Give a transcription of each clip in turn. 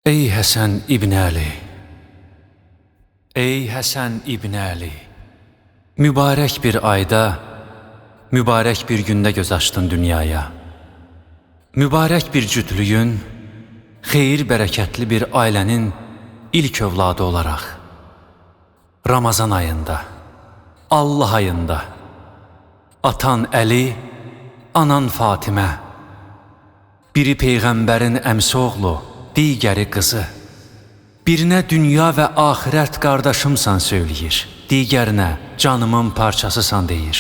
Ey Həsən İbn Əli, ey Həsən İbn Əli, mübarək bir ayda, mübarək bir gündə göz açdın dünyaya. Mübarək bir cütlüyün, xeyir bərəkətli bir ailənin ilk övladı olaraq, Ramazan ayında, Allah ayında, atan Əli, anan Fatimə, biri Peyğəmbərin əmsi oğlu, digəri qızı. Birinə dünya və axirət qardaşımsan söyləyir, digərinə canımın parçasısan deyir.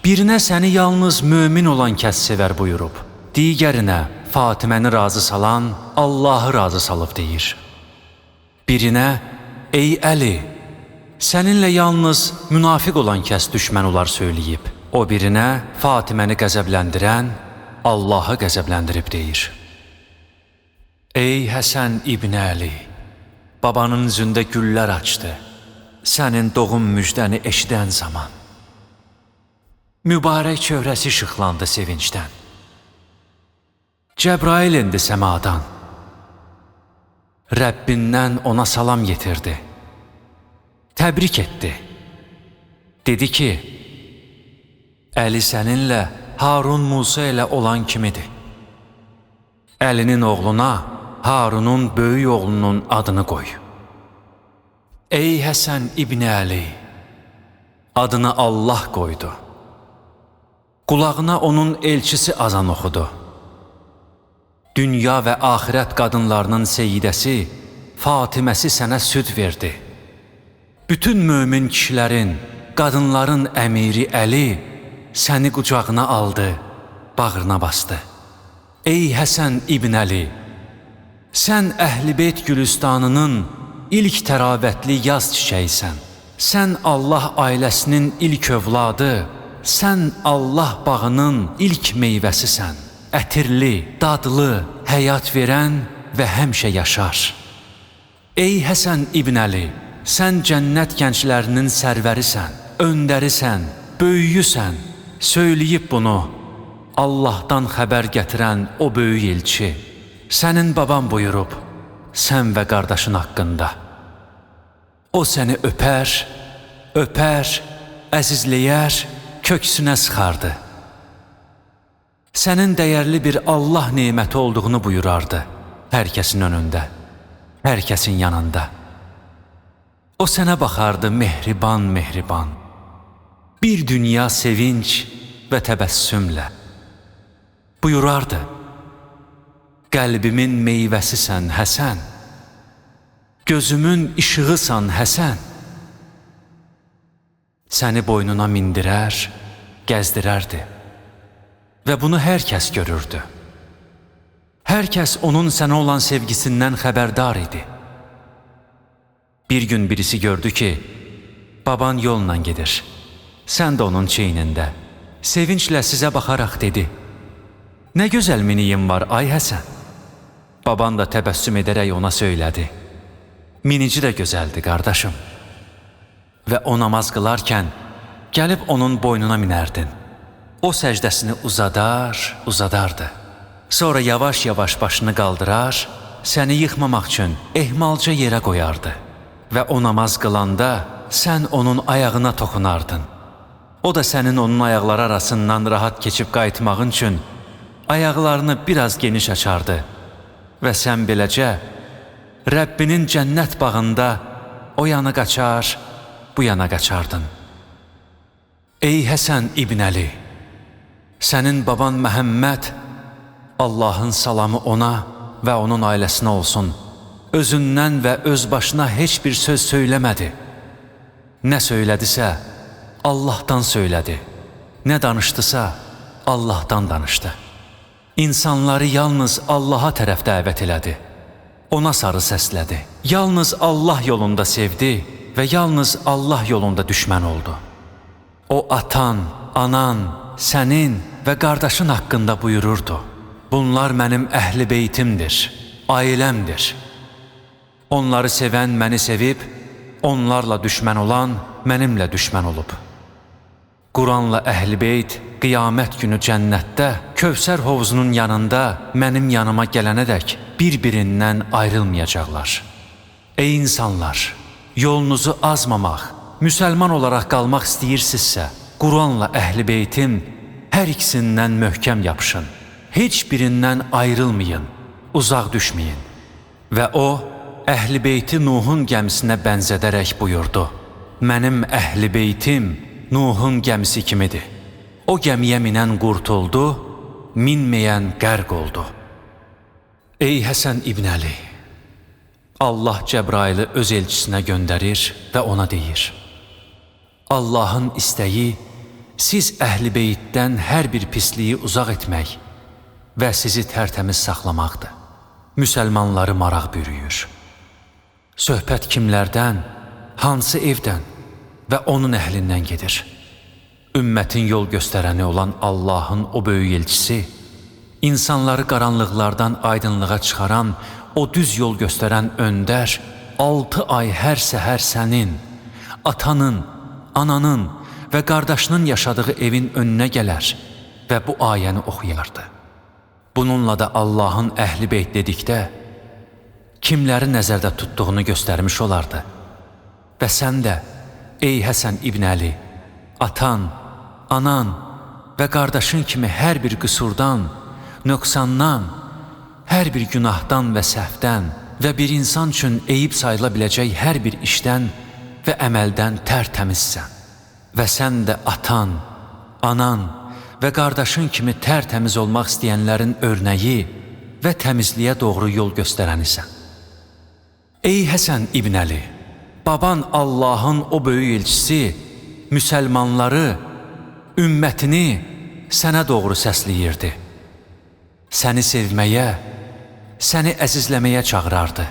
Birinə səni yalnız mömin olan kəs sevər buyurub, digərinə Fatiməni razı salan Allahı razı salıb deyir. Birinə, ey Əli, səninlə yalnız münafiq olan kəs düşmən olar söyləyib. O birinə Fatiməni qəzəbləndirən Allahı qəzəbləndirib deyir. Ey Həsən İbn Əli, babanın üzündə güllər açdı, sənin doğum müjdəni eşidən zaman. Mübarək çöhrəsi işıqlandı sevincdən. Cəbrail indi səmadan, Rəbbindən ona salam yetirdi, təbrik etdi. Dedi ki, Əli səninlə Harun Musa ilə olan kimidir. Əlinin oğluna Harunun böyük oğlunun adını qoy. Ey Həsən İbn Əli, adını Allah qoydu. Qulağına onun elçisi azan oxudu. Dünya və axirət qadınlarının seyyidəsi Fatiməsi sənə süd verdi. Bütün mömin kişilərin, qadınların əmiri Əli səni qucağına aldı, bağrına bastı. Ey Həsən İbn Əli, sən Əhl-i Beyt Gülüstanının ilk təravətli yaz çiçəyisən. Sən Allah ailəsinin ilk övladı, sən Allah bağının ilk meyvəsisən. Ətirli, dadlı, həyat verən və həmişə yaşar. Ey Həsən İbn Əli, sən cənnət gənclərinin sərvərisən, öndərisən, böyüyüsən. Söyləyib bunu Allahdan xəbər gətirən o böyük elçi, sənin baban buyurub, sən və qardaşın haqqında. O səni öpər, öpər, əzizləyər, köksünə sıxardı. Sənin dəyərli bir Allah neməti olduğunu buyurardı hər kəsin önündə, hər kəsin yanında. O sənə baxardı mehriban mehriban, bir dünya sevinç və təbəssümlə. Buyurardı, qəlbimin meyvəsisən Həsən, gözümün işığısan Həsən. Səni boynuna mindirər, gəzdirərdi və bunu hər kəs görürdü. Hər kəs onun sənə olan sevgisindən xəbərdar idi. Bir gün birisi gördü ki, baban yolla gedir, sən də onun çiynində. Sevinclə sizə baxaraq dedi, nə gözəl miniyim var ay Həsən. Baban da təbəssüm edərək ona söylədi, minici də gözəldir qardaşım. Və o namaz qılarkən gəlib onun boynuna minərdin. O səcdəsini uzadar, uzadardı. Sonra yavaş-yavaş başını qaldırar, səni yıxmamaq üçün ehmalca yerə qoyardı. Və o namaz qılanda sən onun ayağına toxunardın. O da sənin onun ayaqları arasından rahat keçib qayıtmağın üçün ayaqlarını biraz geniş açardı. Və sən beləcə Rəbbinin cənnət bağında o yana qaçar, bu yana qaçardın. Ey Həsən İbn Əli, sənin baban Məhəmməd, Allahın salamı ona və onun ailəsinə olsun, özündən və öz başına heç bir söz söyləmədi. Nə söylədisə, Allahdan söylədi. Nə danışdısa, Allahdan danışdı. İnsanları yalnız Allaha tərəf dəvət elədi. Ona sarı səslədi. Yalnız Allah yolunda sevdi və yalnız Allah yolunda düşmən oldu. O atan, anan, sənin və qardaşın haqqında buyururdu. Bunlar mənim əhl-i beytimdir, ailəmdir. Onları sevən məni sevib, onlarla düşmən olan mənimlə düşmən olub. Quranla Əhl-i Beyt qiyamət günü cənnətdə Kövsər hovuzunun yanında mənim yanıma gələnədək bir-birindən ayrılmayacaqlar. Ey insanlar! Yolunuzu azmamaq, müsəlman olaraq qalmaq istəyirsinizsə, Quranla Əhl-i Beytin hər ikisindən möhkəm yapışın. Heç birindən ayrılmayın, uzaq düşməyin. Və o, Əhl-i Beyti Nuhun gəmisinə bənzədərək buyurdu: Mənim Əhl-i Beytim Nuhun gəmisi kimidir. O gəmiyə minən qurtuldu, minməyən qərq oldu. Ey Həsən İbn Əli! Allah Cəbraili öz elçisinə göndərir və ona deyir: Allahın istəyi siz Əhl-i Beytdən hər bir pisliyi uzaq etmək və sizi tərtəmiz saxlamaqdır. Müsəlmanları maraq bürüyür. Söhbət kimlərdən, hansı evdən və onun əhlindən gedir? Ümmətin yol göstərəni olan Allahın o böyük elçisi, insanları qaranlıqlardan aydınlığa çıxaran, o düz yol göstərən öndər, 6 ay hər səhər sənin, atanın, ananın və qardaşının yaşadığı evin önünə gələr və bu ayəni oxuyardı. Bununla da Allahın Əhl-i Beyt dedikdə, kimləri nəzərdə tutduğunu göstərmiş olardı. Və sən də, ey Həsən İbn Əli, atan, anan və qardaşın kimi hər bir qüsurdan, nöqsandan, hər bir günahdan və səhvdən və bir insan üçün eyib sayıla biləcək hər bir işdən və əməldən tərtəmizsən. Və sən də atan, anan və qardaşın kimi tərtəmiz olmaq istəyənlərin örnəyi və təmizliyə doğru yol göstərənisən. Ey Həsən İbn Əli! Baban Allahın o böyük elçisi müsəlmanları, ümmətini sənə doğru səsləyirdi. Səni sevməyə, səni əzizləməyə çağırardı.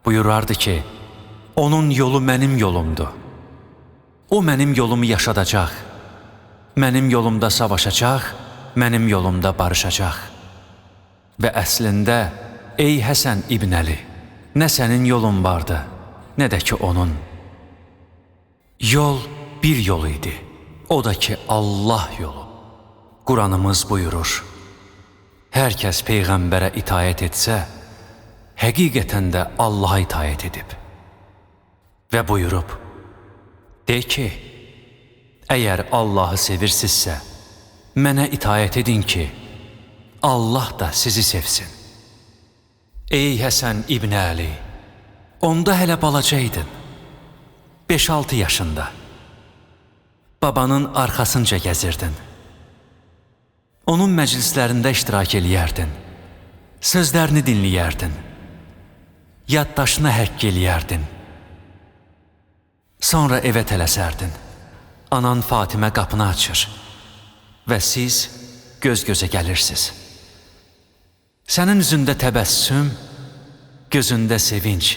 Buyurardı ki, onun yolu mənim yolumdur. O mənim yolumu yaşadacaq, mənim yolumda savaşacaq, mənim yolumda barışacaq. Və əslində, ey Həsən İbn Əli, nə sənin yolun vardı, nə də ki onun. Yol bir yol idi, o da ki Allah yolu. Quranımız buyurur: hər kəs Peyğəmbərə itaət etsə, həqiqətən də Allaha itaət edib. Və buyurub: de ki, əgər Allahı sevirsinizsə, mənə itaət edin ki, Allah da sizi sevsin. Ey Həsən İbn Əli! Onda hələ balaca idin, 5-6 yaşında. Babanın arxasınca gəzirdin. Onun məclislərində iştirak eləyərdin, sözlərini dinləyərdin, yaddaşına həkk eləyərdin. Sonra evə tələsərdin. Anan Fatimə qapını açır və siz göz-gözə gəlirsiniz. Sənin üzündə təbəssüm, gözündə sevinç.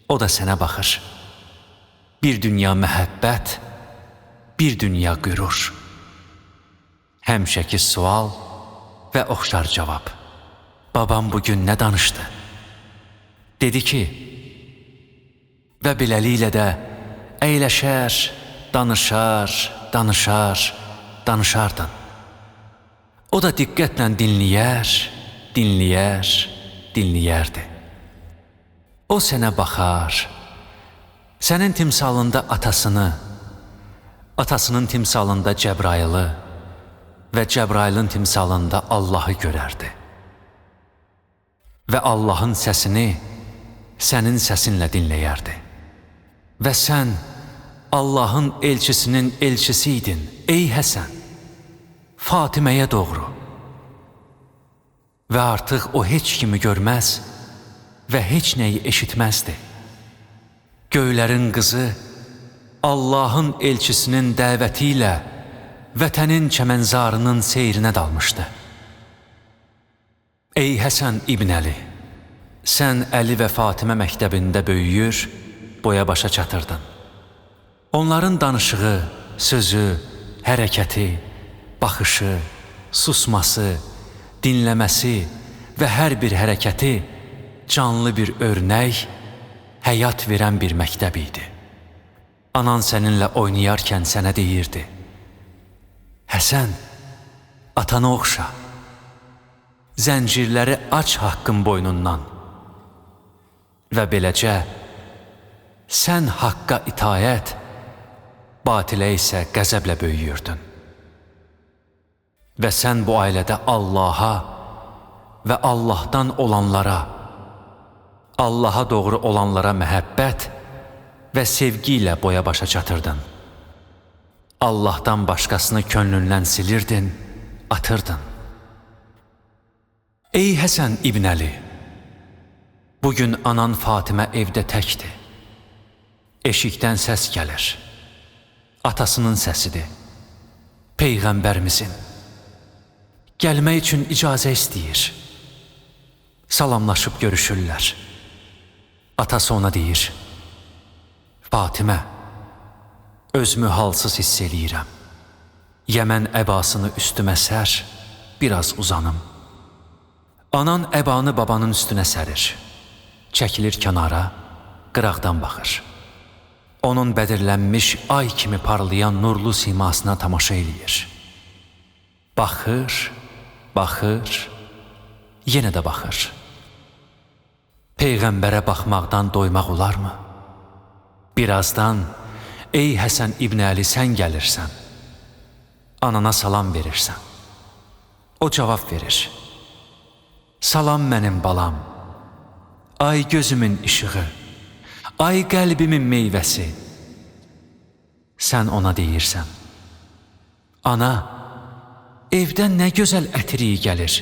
O da sənə baxır. Bir dünya məhəbbət, bir dünya qürur. Həmişəki sual və oxşar cavab. Babam bugün nə danışdı? Dedi ki, və beləliklə də əyləşər, danışar, danışar, danışardın. O da diqqətlə dinləyər, dinləyər, dinləyərdi. O sənə baxar, sənin timsalında atasını, atasının timsalında Cəbrayılı və Cəbrayılın timsalında Allahı görərdi. Və Allahın səsini sənin səsinlə dinləyərdi. Və sən Allahın elçisinin elçisi idin, ey Həsən, Fatiməyə doğru. Və artıq o heç kimi görməz və heç nəyi eşitməzdi. Göylərin qızı Allahın elçisinin dəvəti ilə vətənin çəmənzarının seyrinə dalmışdı. Ey Həsən İbn Əli! Sən Əli və Fatimə məktəbində böyüyür, boya başa çatırdın. Onların danışığı, sözü, hərəkəti, baxışı, susması, dinləməsi və hər bir hərəkəti canlı bir örnək, həyat verən bir məktəb idi. Anan səninlə oynayarkən sənə deyirdi: Həsən, atana oxşa. Zəncirləri aç haqqın boynundan. Və beləcə sən haqqa itaət, batilə isə qəzəblə böyüyürdün. Və sən bu ailədə Allaha və Allahdan olanlara, Allaha doğru olanlara məhəbbət və sevgi ilə boya başa çatırdın. Allahdan başqasını könlündən silirdin, atırdın. Ey Həsən İbn Əli! Bugün anan Fatimə evdə təkdir. Eşikdən səs gəlir. Atasının səsidir. Peyğəmbərimizin. Gəlmək üçün icazə istəyir. Salamlaşıb görüşürlər. Atası ona deyir: Fatimə, özümü halsız hiss eləyirəm. Yəmən əbasını üstümə sər, biraz uzanım. Anan əbanı babanın üstünə sərir. Çəkilir kənara, qıraqdan baxır. Onun bədirlənmiş ay kimi parlayan nurlu simasına tamaşa eləyir. Baxır, baxır, yenə də baxır. Peyğəmbərə baxmaqdan doymaq olarmı? Birazdan, ey Həsən İbn Əli, sən gəlirsən. Anana salam verirsən. O cavab verir. Salam mənim balam, ay gözümün işığı, ay qəlbimin meyvəsi. Sən ona deyirsən: Ana, evdən nə gözəl ətir iyi gəlir.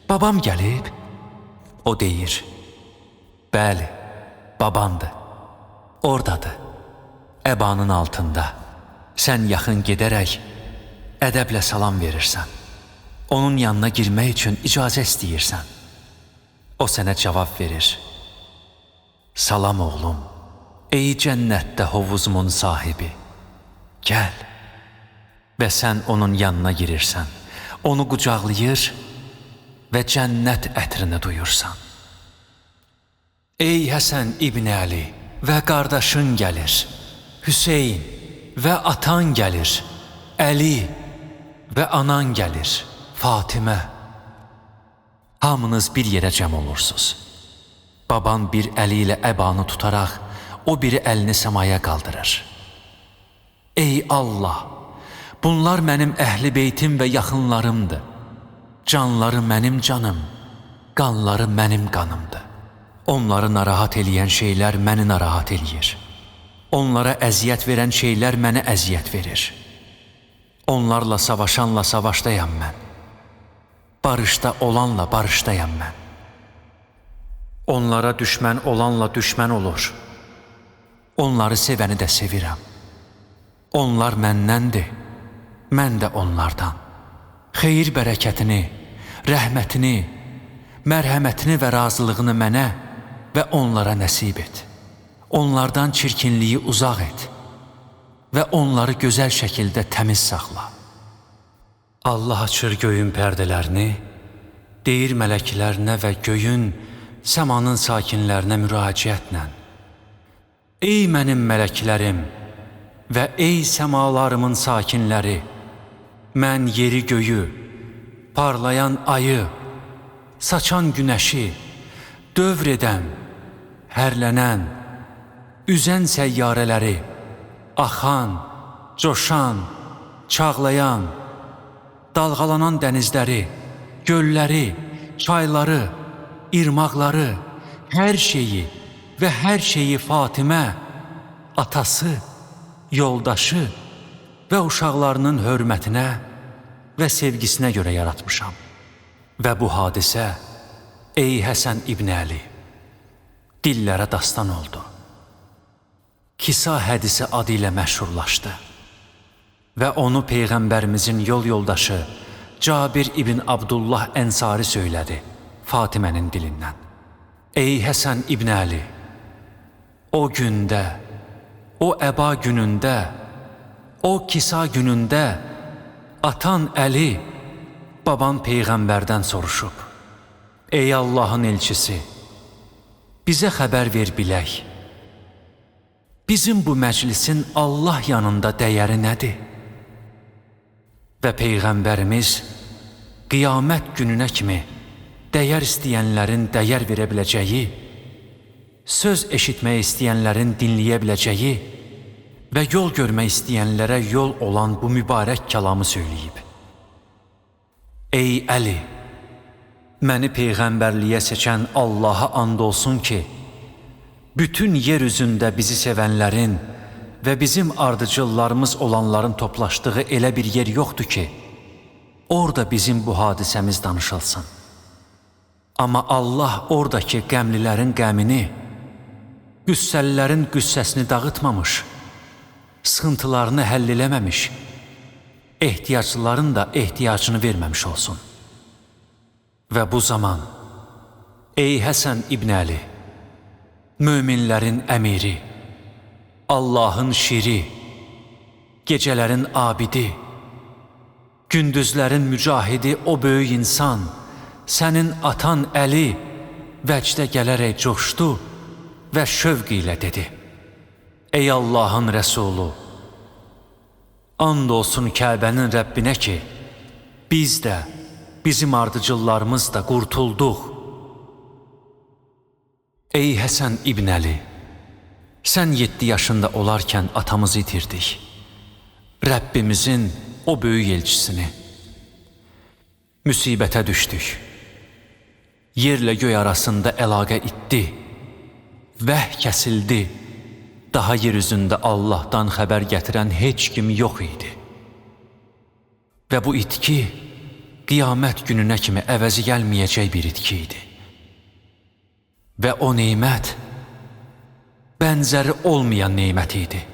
Babam gəlib? O deyir: Bəli, babandır. Oradadır, əbanın altında. Sən yaxın gedərək ədəblə salam verirsən. Onun yanına girmək üçün icazə istəyirsən. O sənə cavab verir: Salam oğlum, ey cənnətdə hovuzumun sahibi, gəl. Və sən onun yanına girirsən, onu qucaqlayır və cənnət ətrini duyursan. Ey Həsən İbn Əli, və qardaşın gəlir, Hüseyn, və atan gəlir, Əli, və anan gəlir, Fatimə. Hamınız bir yerə cəm olursunuz. Baban bir əli ilə əbanı tutaraq, o biri əlini səmaya qaldırır. Ey Allah! Bunlar mənim əhli beytim və yaxınlarımdır. Canları mənim canım, qanları mənim qanımdır. Onları narahat eləyən şeylər məni narahat eləyir. Onlara əziyyət verən şeylər mənə əziyyət verir. Onlarla savaşanla savaşdayam mən. Barışda olanla barışdayam mən. Onlara düşmən olanla düşmən olur. Onları sevəni də sevirəm. Onlar məndəndir, mən də onlardan. Xeyir bərəkətini, rəhmətini, mərhəmətini və razılığını mənə və onlara nəsib et. Onlardan çirkinliyi uzaq et və onları gözəl şəkildə təmiz saxla. Allah açır göyün pərdələrini, deyir mələklərinə və göyün, səmanın sakinlərinə müraciətlə: Ey mənim mələklərim və ey səmalarımın sakinləri, mən yeri göyü, parlayan ayı, saçan günəşi, dövr edən, hərlənən, üzən səyyarələri, axan, coşan, çağlayan, dalğalanan dənizləri, gölləri, çayları, irmaqları, hər şeyi və hər şeyi Fatimə, atası, yoldaşı və uşaqlarının hörmətinə və sevgisinə görə yaratmışam. Və bu hadisə, ey Həsən İbn Əli, dillərə dastan oldu. Kisa hədisi adı ilə məşhurlaşdı və onu Peyğəmbərimizin yol yoldaşı Cabir İbn Abdullah Ənsari söylədi Fatimənin dilindən. Ey Həsən İbn Əli, o gündə, o əba günündə, o kisa günündə atan Əli baban Peyğəmbərdən soruşub: Ey Allahın elçisi, bizə xəbər ver bilək, bizim bu məclisin Allah yanında dəyəri nədir? Və Peyğəmbərimiz qiyamət gününə kimi dəyər istəyənlərin dəyər verə biləcəyi, söz eşitmək istəyənlərin dinləyə biləcəyi və yol görmək istəyənlərə yol olan bu mübarək kəlamı söyləyib. Ey Əli! Məni peyğəmbərliyə seçən Allaha and olsun ki, bütün yer üzündə bizi sevənlərin və bizim ardıcıllarımız olanların toplaşdığı elə bir yer yoxdur ki, orada bizim bu hadisəmiz danışılsın. Amma Allah oradakı qəmlilərin qəmini, qüssəlilərin qüssəsini dağıtmamış, sıxıntılarını həll eləməmiş, ehtiyaclıların da ehtiyacını verməmiş olsun. Və bu zaman, ey Həsən İbn Əli, möminlərin əmiri, Allahın şiri, gecələrin abidi, gündüzlərin mücahidi o böyük insan, sənin atan Əli vəcdə gələrək coşdu və şövq ilə dedi: Ey Allahın Rəsulu, and olsun Kəbənin Rəbbinə ki, biz də, bizim ardıcıllarımız da qurtulduq. Ey Həsən İbn Əli, sən 7 yaşında olarkən atamızı itirdik. Rəbbimizin o böyük elçisini. Müsibətə düşdük. Yerlə göy arasında əlaqə itdi. Vəh kəsildi. Daha yer üzündə Allahdan xəbər gətirən heç kim yox idi. Və bu itki qiyamət gününə kimi əvəzi gəlməyəcək bir itki idi. Və o nemət bənzəri olmayan nemət idi.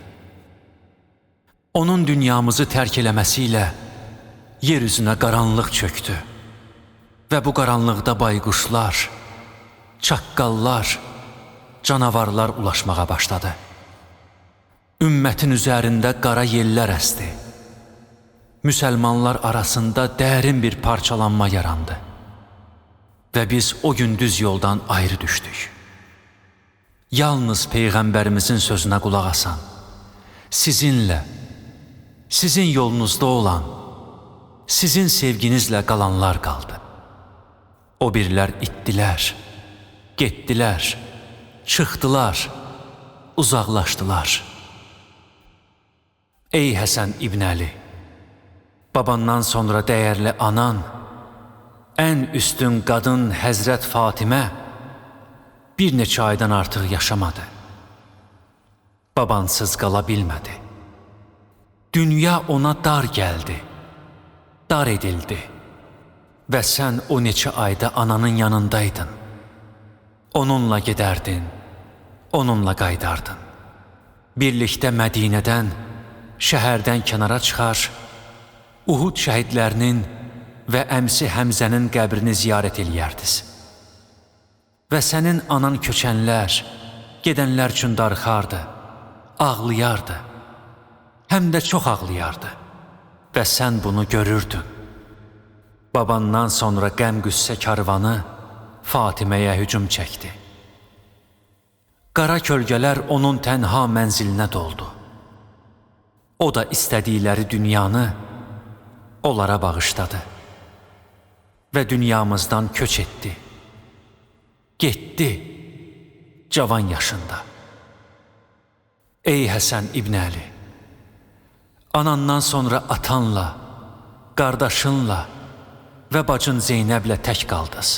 Onun dünyamızı tərk eləməsi ilə yer üzünə qaranlıq çöktü. Və bu qaranlıqda bayquşlar, çaqqallar, canavarlar ulaşmağa başladı. Ümmətin üzərində qara yellər əsdi. Müsəlmanlar arasında dərin bir parçalanma yarandı. Və biz o gün düz yoldan ayrı düşdük. Yalnız Peyğəmbərimizin sözünə qulaq asan, sizinlə, sizin yolunuzda olan, sizin sevginizlə qalanlar qaldı. O birlər itdilər, getdilər, çıxdılar, uzaqlaşdılar. Ey Həsən İbn Əli, babandan sonra dəyərli anan, ən üstün qadın Həzrət Fatimə bir neçə aydan artıq yaşamadı. Babansız qala bilmədi. Dünya ona dar gəldi, dar edildi və sən o neçə ayda ananın yanındaydın. Onunla gedərdin, onunla qaydardın. Birlikdə Mədinədən, şəhərdən kənara çıxar, Uhud şəhidlərinin və əmsi Həmzənin qəbrini ziyarət eləyərdiniz. Və sənin anan köçənlər, gedənlər üçün darıxardı, ağlayardı, həm də çox ağlayardı və sən bunu görürdün. Babandan sonra qəm-qüssə karvanı Fatiməyə hücum çəkdi. Qara kölgələr onun tənha mənzilinə doldu. O da istədikləri dünyanı onlara bağışladı və dünyamızdan köç etdi. Getdi cavan yaşında. Ey Həsən İbn Əli, anandan sonra atanla, qardaşınla və bacın Zeynəblə tək qaldınız.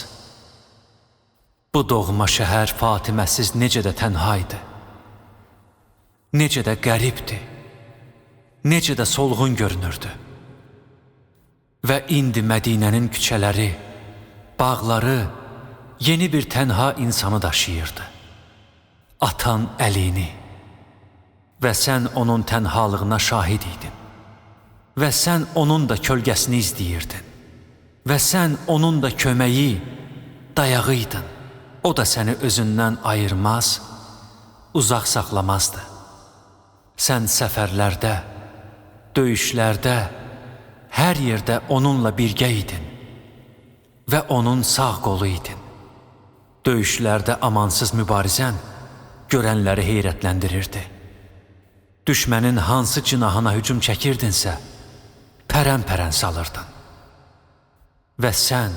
Bu doğma şəhər Fatiməsiz necə də tənha idi, necə də qəribdi, necə də solğun görünürdü. Və indi Mədinənin küçələri, bağları yeni bir tənha insanı daşıyırdı. Atan Əlini. Və sən onun tənhalığına şahid idin. Və sən onun da kölgəsini izləyirdin. Və sən onun da köməyi, dayağı idin. O da səni özündən ayırmaz, uzaq saxlamazdı. Sən səfərlərdə, döyüşlərdə, hər yerdə onunla birgə idin və onun sağ qolu idin. Döyüşlərdə amansız mübarizən görənləri heyrətləndirirdi. Düşmənin hansı cinahına hücum çəkirdinsə, pərən-pərən salırdın. Və sən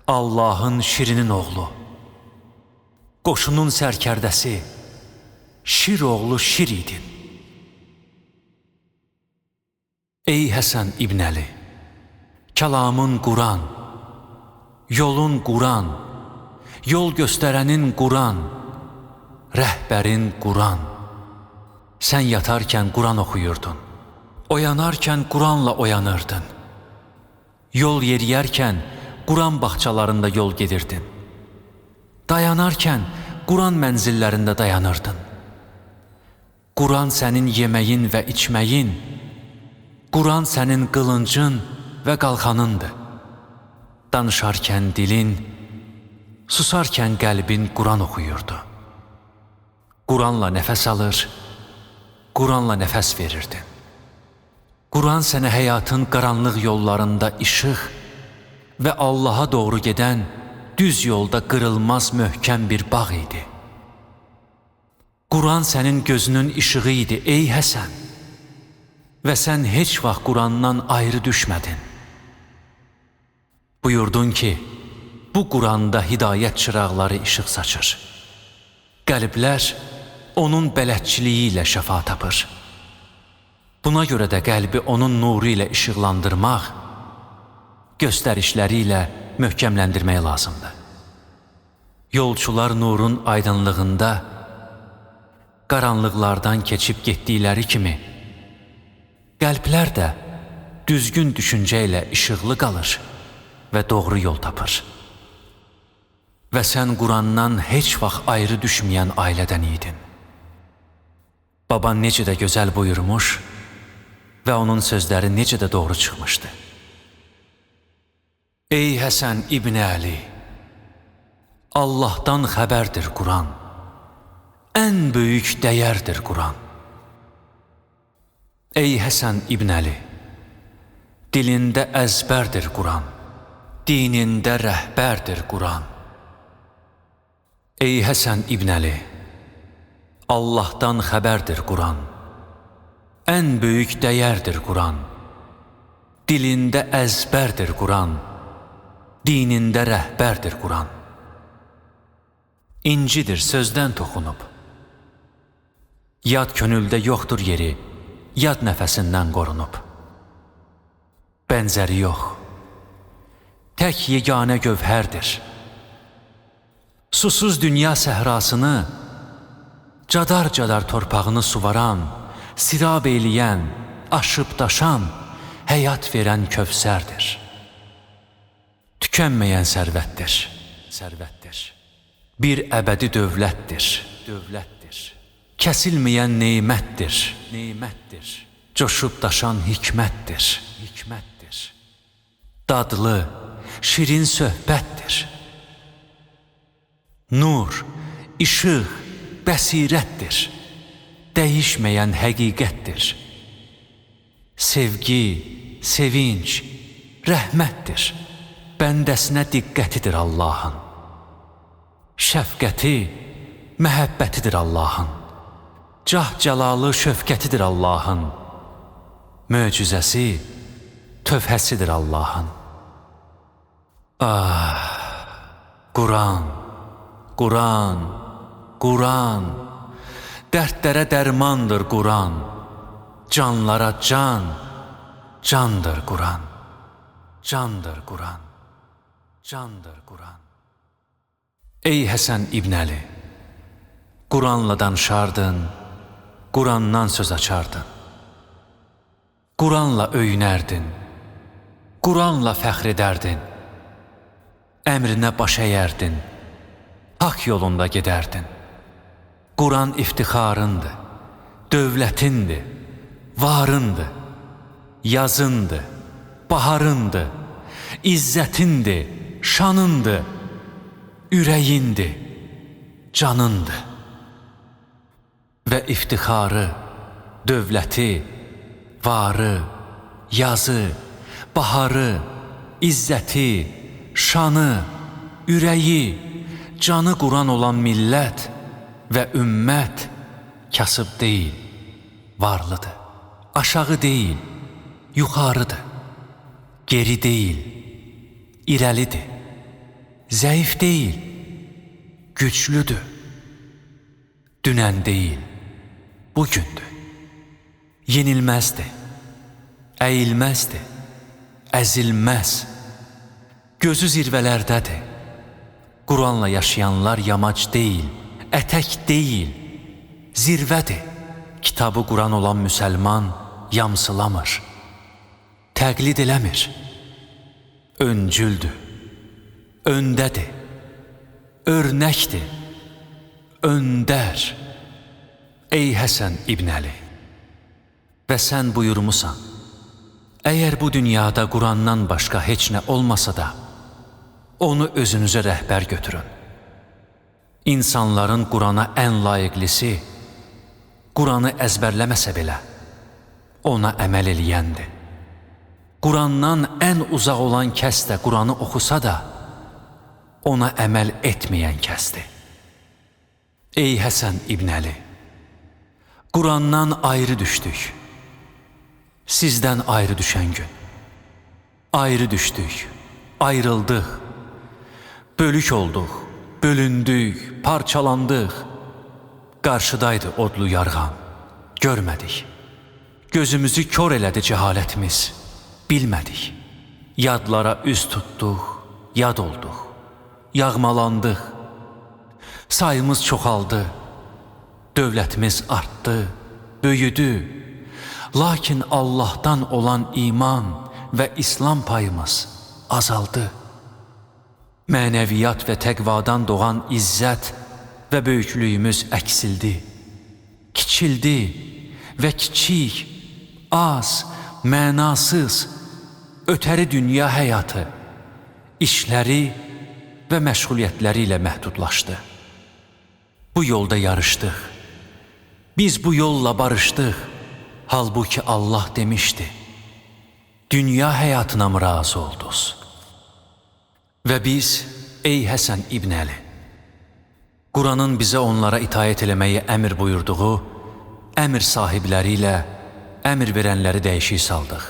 Allahın şirinin oğlu, qoşunun sərkərdəsi, şir oğlu şir idin. Ey Həsən İbn Əli, kəlamın Quran, yolun Quran, yol göstərənin Quran, rəhbərin Quran. Sən yatarkən Quran oxuyurdun, oyanarkən Quranla oyanırdın. Yol yeriyərkən Quran bağçalarında yol gedirdin. Dayanarkən Quran mənzillərində dayanırdın. Quran sənin yeməyin və içməyin, Quran sənin qılıncın və qalxanındır. Danışarkən dilin, susarkən qəlbin Quran oxuyurdu. Quranla nəfəs alır, Quranla nəfəs verirdin. Quran sənə həyatın qaranlıq yollarında işıq və Allaha doğru gedən düz yolda qırılmaz möhkəm bir bağ idi. Quran sənin gözünün işığı idi, ey Həsən. Və sən heç vaxt Qurandan ayrı düşmədin. Buyurdun ki, bu Quranda hidayət çıraqları işıq saçır. Qəlblər onun bələdçiliyi ilə şəfa tapır. Buna görə də qəlbi onun nuru ilə işıqlandırmaq, göstərişləri ilə möhkəmləndirmək lazımdır. Yolçular nurun aydınlığında qaranlıqlardan keçib getdikləri kimi, qəlblər də düzgün düşüncə ilə işıqlı qalır və doğru yol tapır. Və sən Qurandan heç vaxt ayrı düşməyən ailədən idin. Baban necə də gözəl buyurmuş və onun sözləri necə də doğru çıxmışdı. Ey Həsən İbn Əli, Allahdan xəbərdir Quran, ən böyük dəyərdir Quran. Ey Həsən İbn Əli, dilində əzbərdir Quran, dinində rəhbərdir Quran. Ey Həsən İbn Əli, Allahdan xəbərdir Quran, ən böyük dəyərdir Quran, dilində əzbərdir Quran, dinində rəhbərdir Quran. İncidir sözdən toxunub, yad könüldə yoxdur yeri, yad nəfəsindən qorunub. Bənzəri yox, tək yeganə gövhərdir. Susuz dünya səhrasını, cadar-cadar torpağını suvaran, sirab eləyən, aşıb daşan, həyat verən kövsərdir. Tükənməyən sərvətdir, sərvətdir. Bir əbədi dövlətdir, dövlətdir. Kəsilməyən nemətdir, nemətdir. Coşub daşan hikmətdir, hikmətdir. Dadlı, şirin söhbətdir. Nur, işıq, bəsirətdir. Dəyişməyən həqiqətdir. Sevgi, sevinç, rəhmətdir. Bəndəsinə diqqətidir Allahın. Şəfqəti, məhəbbətidir Allahın. Cah cəlalı şövkətidir Allahın. Möcüzəsi, tövhəsidir Allahın. Ah, Quran, Quran, Quran. Dərdlərə dərmandır Quran. Canlara can, candır Quran. Candır Quran, candır Quran. Ey Həsən İbn Əli, Quranla danışardın, Qurandan söz açardın. Quranla öyünərdin, Quranla fəxr edərdin. Əmrinə baş əyərdin, haqq yolunda gedərdin. Quran iftixarındır, dövlətindir, varındır, yazındır, baharındır, izzətindir, şanındır, ürəyindir, canındır. Və iftixarı, dövləti, varı, yazı, baharı, izzəti, şanı, ürəyi, canı Quran olan millət və ümmət kasıb deyil, varlıdır. Aşağı deyil, yuxarıdır. Geri deyil, irəlidir. Zəif deyil, güclüdür. Dünən deyil, bugündür. Yenilməzdir, əyilməzdir, əzilməz. Gözü zirvələrdədir. Quranla yaşayanlar yamac deyil, ətək deyil, zirvədir. Kitabı Quran olan müsəlman yamsılamır, təqlid eləmir. Öncüldür, öndədir, örnəkdir, öndər. Ey Həsən İbn Əli, və sən buyurmusan, əgər bu dünyada Qurandan başqa heç nə olmasa da, onu özünüzə rəhbər götürün. İnsanların Qurana ən layiqlisi, Quranı əzbərləməsə belə, ona əməl eləyəndir. Qurandan ən uzaq olan kəs də Quranı oxusa da, ona əməl etməyən kəsdir. Ey Həsən İbn Əli, Qurandan ayrı düşdük. Sizdən ayrı düşən gün. Ayrı düşdük, ayrıldıq, bölük olduq, bölündük, parçalandıq. Qarşıdaydı odlu yarğan, görmədik. Gözümüzü kör elədi cəhalətimiz, bilmədik. Yadlara üz tutduq, yad olduq, yağmalandıq. Sayımız çoxaldı, dövlətimiz artdı, böyüdü. Lakin Allahdan olan iman və İslam payımız azaldı. Mənəviyyat və təqvadan doğan izzət və böyüklüyümüz əksildi, kiçildi və kiçik, az, mənasız, ötəri dünya həyatı, işləri və məşğuliyyətləri ilə məhdudlaşdı. Bu yolda yarışdıq. Biz bu yolla barışdıq. Halbuki Allah demişdi, dünya həyatına mı razı oldunuz? Və biz, ey Həsən İbn Əli, Quranın bizə onlara itaət eləməyi əmr buyurduğu əmr sahibləri ilə əmr verənləri dəyişik saldıq,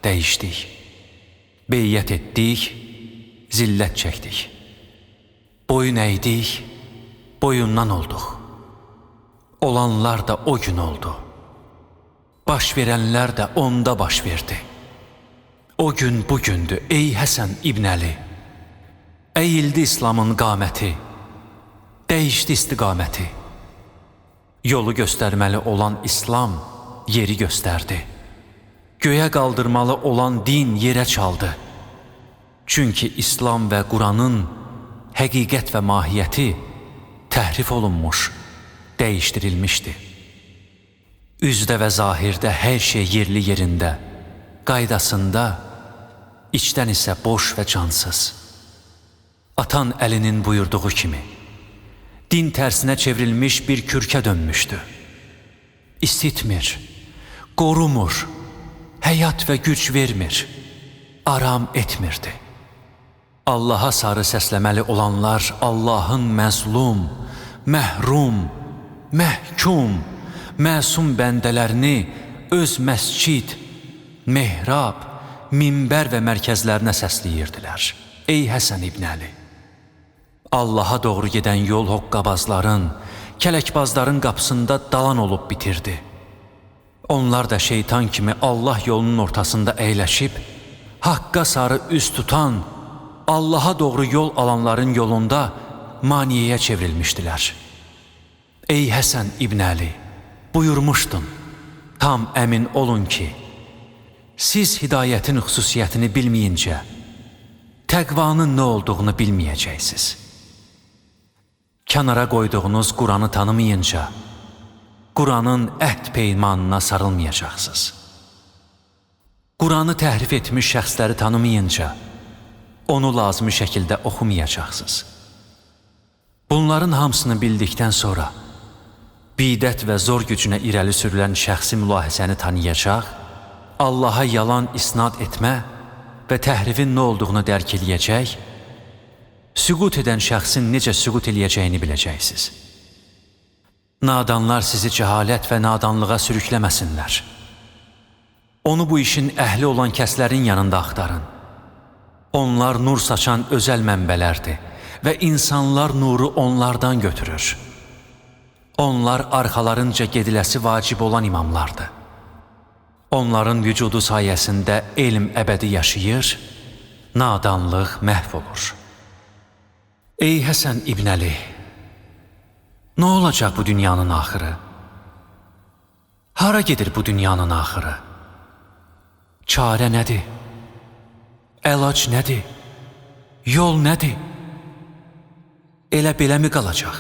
dəyişdik. Beyyət etdik, zillət çəkdik. Boyun əydik, boyundan olduq. Olanlar da o gün oldu. Baş verənlər də onda baş verdi. O gün bugündür, ey Həsən İbn Əli. Əyildi İslamın qaməti, dəyişdi istiqaməti. Yolu göstərməli olan İslam yeri göstərdi. Göyə qaldırmalı olan din yerə çaldı. Çünki İslam və Quranın həqiqət və mahiyyəti təhrif olunmuş, dəyişdirilmişdi. Üzdə və zahirdə hər şey yerli yerində, qaydasında, içdən isə boş və cansız. Atan Əlinin buyurduğu kimi, din tərsinə çevrilmiş bir kürkə dönmüşdü. İsitmir, qorumur, həyat və güc vermir, aram etmirdi. Allaha sarı səsləməli olanlar Allahın məzlum, məhrum, məhkum, məsum bəndələrini öz məscid, mehrab, minbər və mərkəzlərinə səsləyirdilər. Ey Həsən İbn Əli! Allaha doğru gedən yol hoqqabazların, kələkbazların qapısında dalan olub bitirdi. Onlar da şeytan kimi Allah yolunun ortasında əyləşib, haqqa sarı üz tutan, Allaha doğru yol alanların yolunda maniyəyə çevrilmişdilər. Ey Həsən İbn Əli! Buyurmuşdun, tam əmin olun ki, siz hidayətin xüsusiyyətini bilməyincə, təqvanın nə olduğunu bilməyəcəksiniz. Kənara qoyduğunuz Quranı tanımayınca, Quranın əhd peymanına sarılmayacaqsınız. Quranı təhrif etmiş şəxsləri tanımayınca, onu lazımi şəkildə oxumayacaqsınız. Bunların hamısını bildikdən sonra, bidət və zor gücünə irəli sürülən şəxsi mülahizəni tanıyacaq, Allaha yalan isnad etmə və təhrifin nə olduğunu dərk eləyəcək, süqut edən şəxsin necə süqut eləyəcəyini biləcəksiniz. Nadanlar sizi cəhalət və nadanlığa sürükləməsinlər. Onu bu işin əhli olan kəslərin yanında axtarın. Onlar nur saçan özəl mənbələrdir və insanlar nuru onlardan götürür. Onlar arxalarınca gediləsi vacib olan imamlardır. Onların vücudu sayəsində elm əbədi yaşayır, nadanlıq məhv olur. Ey Həsən İbn Əli, nə olacaq bu dünyanın axırı? Hara gedir bu dünyanın axırı? Çarə nədir? Əlac nədir? Yol nədir? Elə beləmi qalacaq?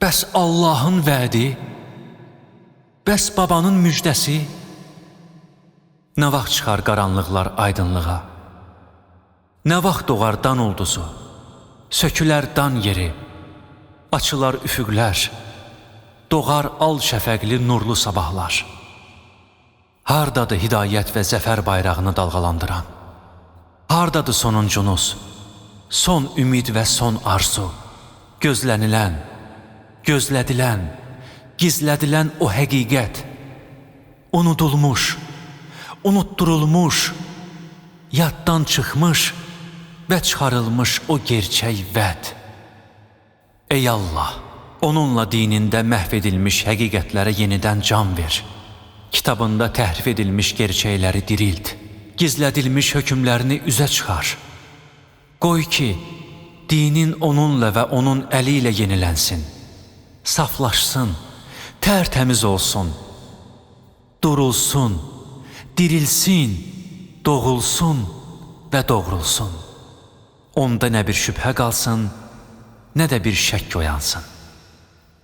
Bəs Allahın vədi? Bəs babanın müjdəsi? Nə vaxt çıxar qaranlıqlar aydınlığa? Nə vaxt doğar dan ulduzu? Sökülər dan yeri, açılar üfüqlər, doğar al şəfəqli nurlu sabahlar. Hardadır hidayət və zəfər bayrağını dalğalandıran? Hardadır sonuncunuz, son ümid və son arzu, gözlənilən, gözlədilən, gizlədilən o həqiqət, unudulmuş, unutturulmuş, yaddan çıxmış və çıxarılmış o gerçək vəd. Ey Allah, onunla dinində məhv edilmiş həqiqətlərə yenidən can ver. Kitabında təhrif edilmiş gerçəkləri dirilt. Gizlədilmiş hökmlərini üzə çıxar. Qoy ki, dinin onunla və onun əli ilə yenilənsin, saflaşsın, tərtəmiz olsun, durulsun, dirilsin, doğulsun və doğrulsun. Onda nə bir şübhə qalsın, nə də bir şəkk oyansın.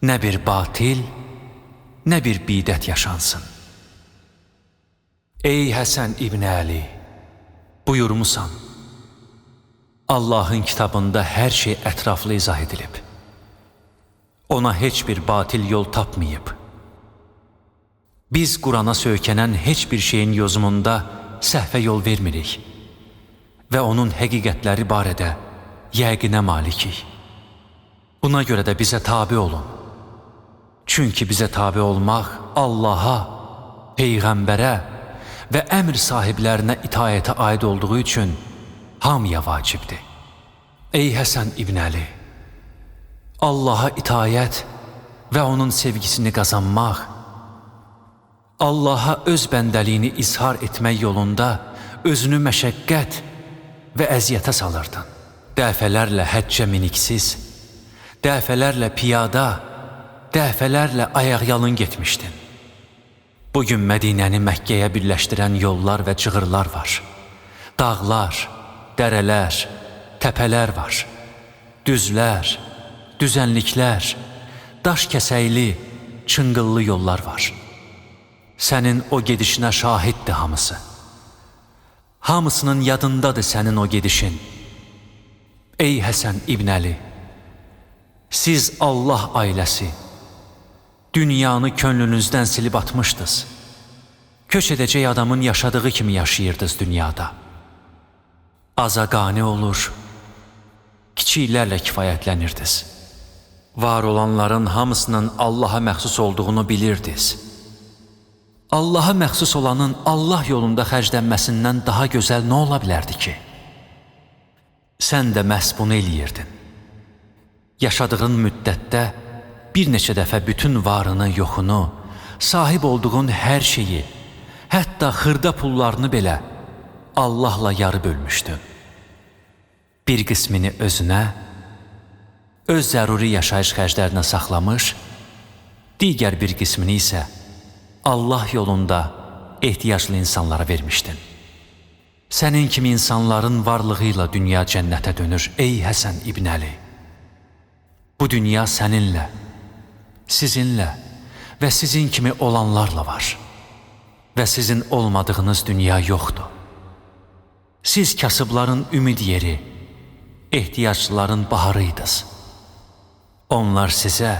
Nə bir batil, nə bir bidət yaşansın. Ey Həsən İbn Əli, buyurmusan, Allahın kitabında hər şey ətraflı izah edilib. Ona heç bir batil yol tapmayıb. Biz Qurana söykənən heç bir şeyin yozumunda səhvə yol vermirik və onun həqiqətləri barədə yəqinə malikik. Buna görə də bizə tabi olun. Çünki bizə tabi olmaq Allaha, Peyğəmbərə və əmr sahiblərinə itaətə aid olduğu üçün hamıya vacibdir. Ey Həsən İbn Əli, Allaha itaət və onun sevgisini qazanmaq, Allaha öz bəndəliyini izhar etmək yolunda özünü məşəqqət və əziyyətə salırdın. Dəfələrlə həccə miniksiz, dəfələrlə piyada, dəfələrlə ayaqyalın getmişdin. Bugün Mədinəni Məkkəyə birləşdirən yollar və cığırlar var. Dağlar, dərələr, təpələr var. Düzlər, düzənliklər, daş kəsəkli, çınqıllı yollar var. Sənin o gedişinə şahiddir hamısı. Hamısının yadındadır sənin o gedişin. Ey Həsən İbn Əli, siz Allah ailəsi, dünyanı könlünüzdən silib atmışdınız. Köç edəcək adamın yaşadığı kimi yaşayırdınız dünyada. Aza qane olur, kiçiklərlə kifayətlənirdiniz. Var olanların hamısının Allaha məxsus olduğunu bilirdiniz. Allaha məxsus olanın Allah yolunda xərclənməsindən daha gözəl nə ola bilərdi ki? Sən də məhz bunu eləyirdin. Yaşadığın müddətdə bir neçə dəfə bütün varını, yoxunu, sahib olduğun hər şeyi, hətta xırda pullarını belə Allahla yarı bölmüşdün. Bir qismini özünə, öz zəruri yaşayış xərclərinə saxlamış, digər bir qismini isə Allah yolunda ehtiyaclı insanlara vermişdin. Sənin kimi insanların varlığıyla dünya cənnətə dönür, ey Həsən İbn Əli. Bu dünya səninlə, sizinlə və sizin kimi olanlarla var və sizin olmadığınız dünya yoxdur. Siz kasıbların ümid yeri, ehtiyaclıların baharıydınız. Onlar sizə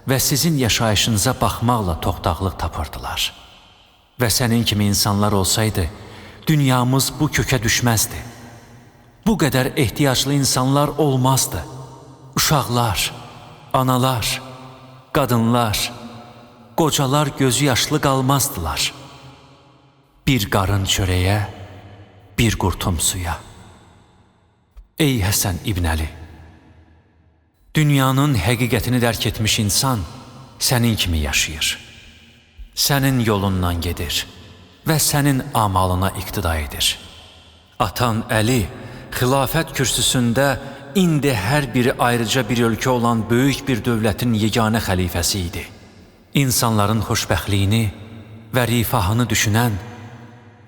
və sizin yaşayışınıza baxmaqla toxtaqlıq tapırdılar. Və sənin kimi insanlar olsaydı, dünyamız bu kökə düşməzdi. Bu qədər ehtiyaclı insanlar olmazdı. Uşaqlar, analar, qadınlar, qocalar gözü yaşlı qalmazdılar. Bir qarın çörəyə, bir qurtum suya. Ey Həsən İbn Əli! Dünyanın həqiqətini dərk etmiş insan sənin kimi yaşayır. Sənin yolundan gedir və sənin amalına iqtida edir. Atan Əli xilafət kürsüsündə indi hər biri ayrıca bir ölkə olan böyük bir dövlətin yeganə xəlifəsi idi. İnsanların xoşbəxtliyini və rifahını düşünən,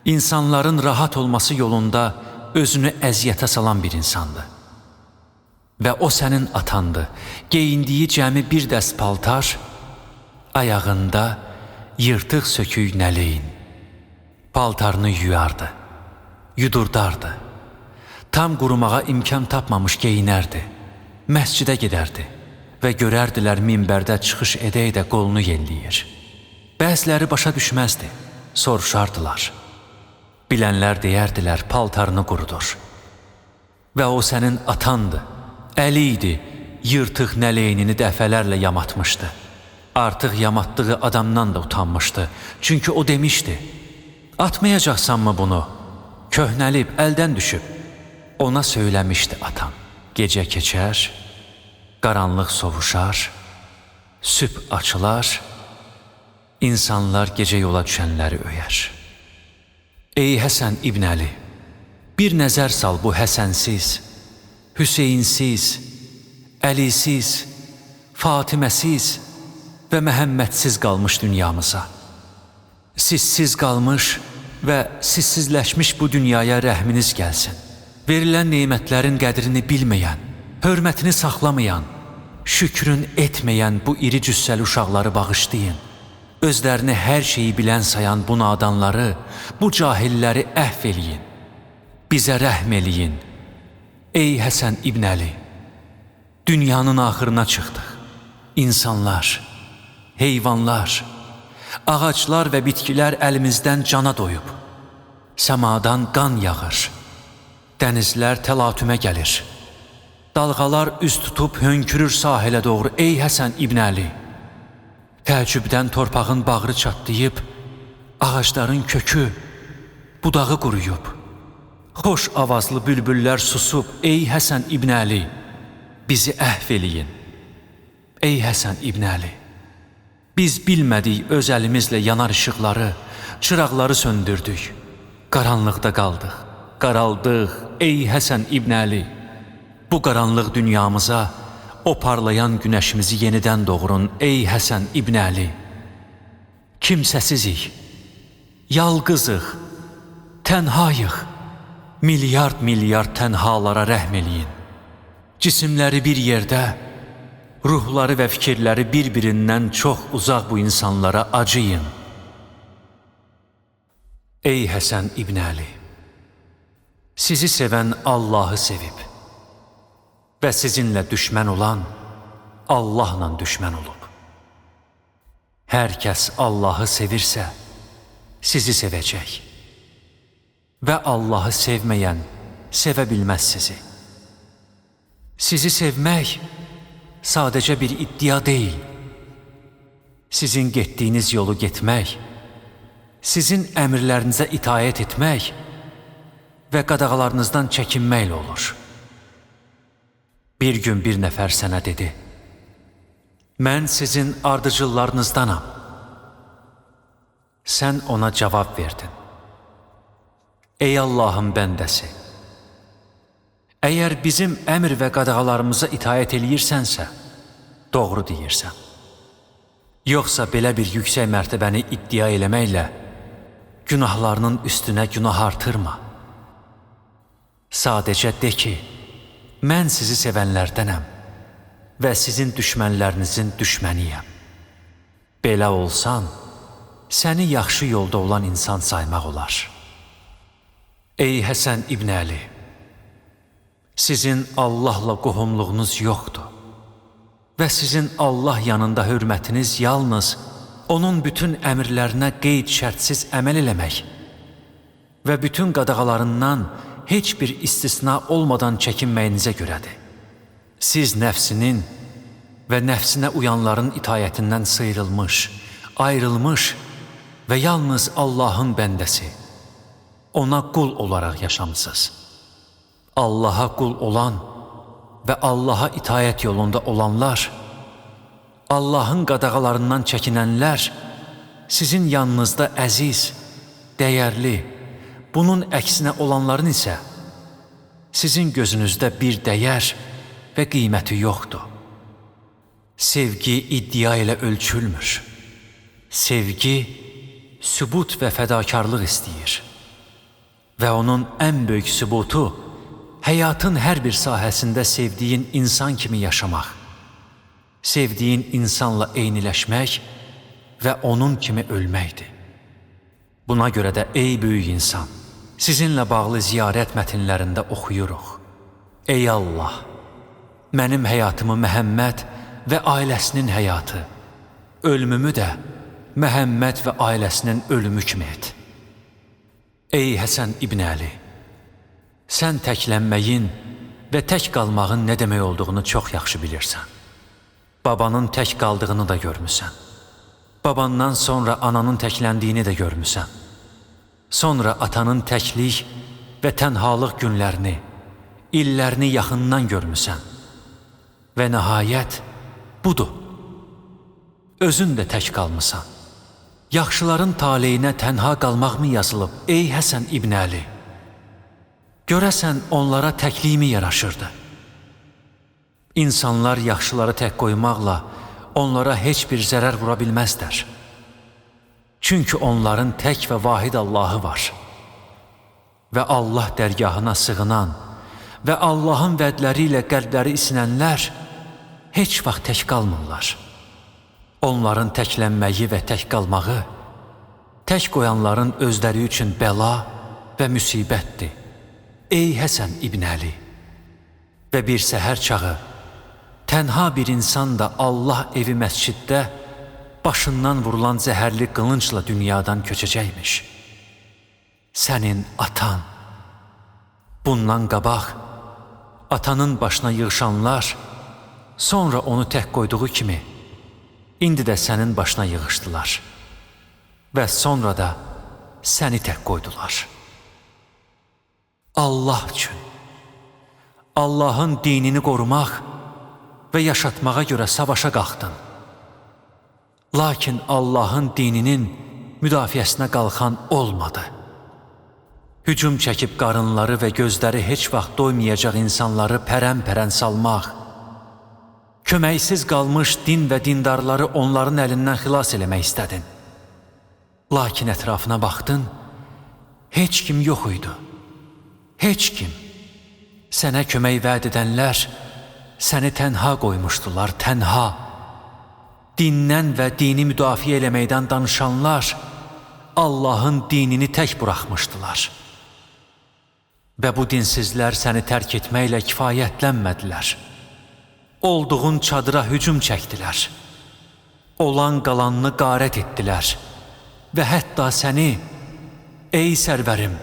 insanların rahat olması yolunda özünü əziyyətə salan bir insandı. Və o sənin atandı. Geyindiyi cəmi bir dəst paltar, ayağında yırtıq sökük nələyin. Paltarını yuyardı, yudurdardı. Tam qurumağa imkan tapmamış geyinərdi, məscidə gedərdi və görərdilər minbərdə çıxış edə-edə qolunu yelləyir. Bəziləri başa düşməzdi, soruşardılar. Bilənlər deyərdilər, paltarını qurudur. Və o sənin atandı, Əli idi, yırtıq nələynini dəfələrlə yamatmışdı. Artıq yamatdığı adamdan da utanmışdı. Çünki o demişdi, atmayacaqsanmı bunu? Köhnəlib, əldən düşüb. Ona söyləmişdi atam. Gecə keçər, qaranlıq sovuşar, sübh açılar, insanlar gecə yola düşənləri öyər. Ey Həsən İbn Əli, bir nəzər sal bu Həsənsiz, Hüseyinsiz, Əlisiz, Fatiməsiz və Məhəmmədsiz qalmış dünyamıza. Sizsiz qalmış və sizsizləşmiş bu dünyaya rəhminiz gəlsin. Verilən nemətlərin qədrini bilməyən, hörmətini saxlamayan, şükrün etməyən bu iri cüssəli uşaqları bağışlayın. Özlərini hər şeyi bilən sayan bu nadanları, bu cahilləri əhv eləyin. Bizə rəhm eləyin. Ey Həsən İbn Əli! Dünyanın axırına çıxdıq. İnsanlar, heyvanlar, ağaclar və bitkilər əlimizdən cana doyub. Səmadan qan yağır. Dənizlər təlatümə gəlir. Dalğalar üz tutub hönkürür sahilə doğru. Ey Həsən İbn Əli! Təəccübdən torpağın bağrı çatlayıb, ağacların kökü, budağı quruyub. Xoş avazlı bülbüllər susub. Ey Həsən İbn Əli! Bizi əhv eləyin. Ey Həsən İbn Əli! Biz bilmədik öz əlimizlə yanar işıqları, çıraqları söndürdük. Qaranlıqda qaldıq, qaraldıq. Ey Həsən İbn Əli! Bu qaranlıq dünyamıza o parlayan günəşimizi yenidən doğurun. Ey Həsən İbn Əli! Kimsəsizik, yalqızıq, tənhayıq. Milyard-milyard tənhalara rəhm eləyin. Cisimləri bir yerdə, ruhları və fikirləri bir-birindən çox uzaq bu insanlara acıyın. Ey Həsən İbn Əli! Sizi sevən Allahı sevib və sizinlə düşmən olan Allahla düşmən olub. Hər kəs Allahı sevirsə, sizi sevəcək və Allahı sevməyən sevə bilməz sizi. Sizi sevmək sadəcə bir iddia deyil. Sizin getdiyiniz yolu getmək, sizin əmrlərinizə itaət etmək və qadağalarınızdan çəkinməklə olur. Bir gün bir nəfər sənə dedi, mən sizin ardıcıllarınızdanam. Sən ona cavab verdin. Ey Allahın bəndəsi! Əgər bizim əmr və qadağalarımıza itaət eləyirsənsə, doğru deyirsən. Yoxsa belə bir yüksək mərtəbəni iddia eləməklə günahlarının üstünə günah artırma. Sadəcə de ki, mən sizi sevənlərdənəm və sizin düşmənlərinizin düşməniyəm. Belə olsan, səni yaxşı yolda olan insan saymaq olar. Ey Həsən İbn Əli! Sizin Allahla qohumluğunuz yoxdur və sizin Allah yanında hörmətiniz yalnız onun bütün əmrlərinə qeyd şərtsiz əməl eləmək və bütün qadağalarından heç bir istisna olmadan çəkinməyinizə görədir. Siz nəfsinin və nəfsinə uyanların itayətindən sıyrılmış, ayrılmış və yalnız Allahın bəndəsi, ona qul olaraq yaşamısınız. Allaha qul olan və Allaha itaət yolunda olanlar, Allahın qadağalarından çəkinənlər sizin yanınızda əziz, dəyərli, bunun əksinə olanların isə sizin gözünüzdə bir dəyər və qiyməti yoxdur. Sevgi iddia ilə ölçülmür. Sevgi sübut və fədakarlıq istəyir. Və onun ən böyük sübutu həyatın hər bir sahəsində sevdiyin insan kimi yaşamaq, sevdiyin insanla eyniləşmək və onun kimi ölməkdir. Buna görə də ey böyük insan, sizinlə bağlı ziyarət mətinlərində oxuyuruq. Ey Allah, mənim həyatımı Məhəmməd və ailəsinin həyatı, ölümümü də Məhəmməd və ailəsinin ölümü kimi et. Ey Həsən İbn Əli, sən təklənməyin və tək qalmağın nə demək olduğunu çox yaxşı bilirsən. Babanın tək qaldığını da görmüsən. Babandan sonra ananın təkləndiyini də görmüsən. Sonra atanın təklik və tənhalıq günlərini, illərini yaxından görmüsən. Və nəhayət budur. Özün də tək qalmısan. Yaxşıların taleyinə tənha qalmaq mı yazılıb, ey Həsən İbn Əli? Görəsən onlara təklik mi yaraşırdı? İnsanlar yaxşıları tək qoymaqla onlara heç bir zərər vura bilməzlər. Çünki onların tək və vahid Allahı var. Və Allah dərgahına sığınan və Allahın vədləri ilə qəlbləri isinənlər heç vaxt tək qalmırlar. Onların təklənməyi və tək qalmağı, tək qoyanların özləri üçün bəla və müsibətdir. Ey Həsən İbn Əli! Və bir səhər çağı tənha bir insan da Allah evi məsciddə başından vurulan zəhərli qılıncla dünyadan köçəcəkmiş. Sənin atan. Bundan qabaq atanın başına yığışanlar sonra onu tək qoyduğu kimi indi də sənin başına yığışdılar və sonra da səni tək qoydular. Allah üçün, Allahın dinini qorumaq və yaşatmağa görə savaşa qalxdın. Lakin Allahın dininin müdafiəsinə qalxan olmadı. Hücum çəkib qarınları və gözləri heç vaxt doymayacaq insanları pərən-pərən salmaq, köməksiz qalmış din və dindarları onların əlindən xilas eləmək istədin. Lakin ətrafına baxdın, heç kim yox idi. Heç kim. Sənə kömək vəd edənlər səni tənha qoymuşdular, tənha. Dindən və dini müdafiə eləməkdən danışanlar Allahın dinini tək buraxmışdılar. Və bu dinsizlər səni tərk etməklə kifayətlənmədilər. Olduğun çadıra hücum çəkdilər. Olan qalanını qarət etdilər və hətta səni, ey sərvərim,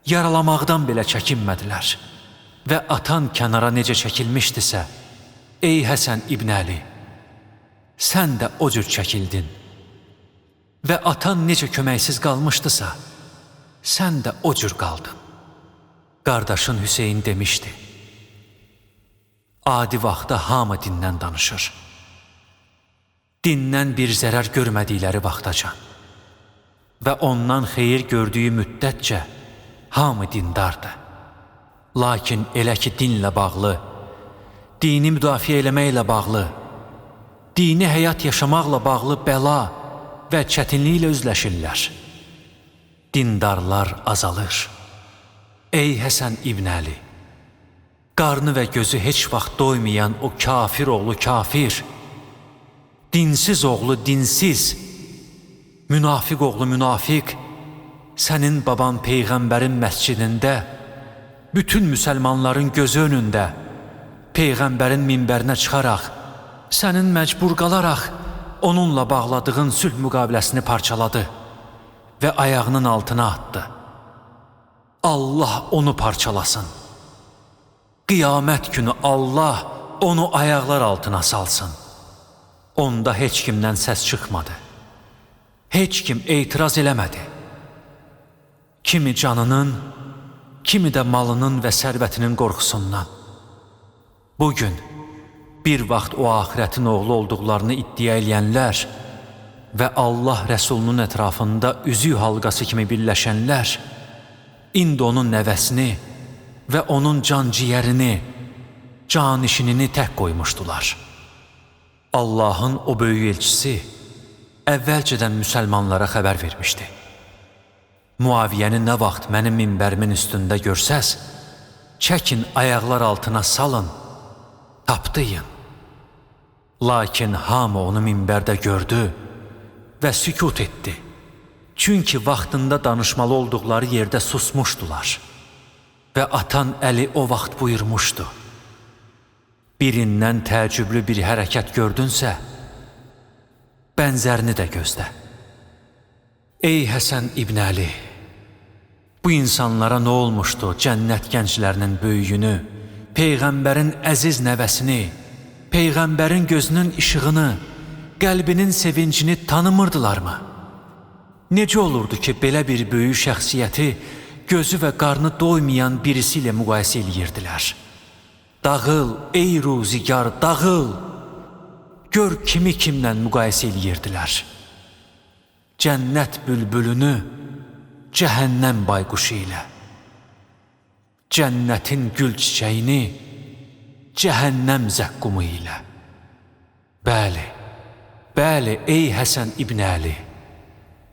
yaralamaqdan belə çəkinmədilər. Və atan kənara necə çəkilmişdisə, ey Həsən İbn Əli, sən də o cür çəkildin. Və atan necə köməksiz qalmışdısa, sən də o cür qaldın. Qardaşın Hüseyin demişdi, adi vaxtda hamı dindən danışır. Dindən bir zərər görmədikləri vaxtacan və ondan xeyir gördüyü müddətcə hamı dindardır. Lakin elə ki dinlə bağlı, dini müdafiə eləməklə bağlı, dini həyat yaşamaqla bağlı bəla və çətinliklə üzləşirlər. Dindarlar azalır. Ey Həsən İbn Əli! Qarnı və gözü heç vaxt doymayan o kafir oğlu kafir, dinsiz oğlu dinsiz, münafiq oğlu münafiq, sənin baban Peyğəmbərin məscidində, bütün müsəlmanların gözü önündə, Peyğəmbərin minbərinə çıxaraq, sənin məcbur qalaraq onunla bağladığın sülh müqaviləsini parçaladı və ayağının altına atdı. Allah onu parçalasın. Qiyamət günü Allah onu ayaqlar altına salsın. Onda heç kimdən səs çıxmadı. Heç kim etiraz eləmədi. Kimi canının, kimi də malının və sərvətinin qorxusundan. Bugün bir vaxt o axirətin oğlu olduqlarını iddia eləyənlər və Allah Rəsulunun ətrafında üzük halqası kimi birləşənlər, indi onun nəvəsini və onun can-ciyərini, canişinini tək qoymuşdular. Allahın o böyük elçisi əvvəlcədən müsəlmanlara xəbər vermişdi. Muaviyyəni nə vaxt mənim minbərimin üstündə görsəz, çəkin ayaqlar altına salın, tapdıyın. Lakin hamı onu minbərdə gördü və sükut etdi. Çünki vaxtında danışmalı olduqları yerdə susmuşdular. Və atan Əli o vaxt buyurmuşdu. Birindən təəccüblü bir hərəkət gördünsə, bənzərini də gözlə. Ey Həsən İbn Əli, bu insanlara nə olmuşdu cənnət gənclərinin böyüyünü, Peyğəmbərin əziz nəvəsini, Peyğəmbərin gözünün işığını, qəlbinin sevincini tanımırdılarmı? Necə olurdu ki, belə bir böyük şəxsiyyəti gözü və qarnı doymayan birisi ilə müqayisə eləyirdilər? Dağıl, ey ruzigar, dağıl! Gör kimi kimlə müqayisə eləyirdilər? Cənnət bülbülünü cəhənnəm bayquşu ilə, cənnətin gül çiçəyini cəhənnəm zəqqumu ilə. Bəli, bəli, ey Həsən İbn Əli,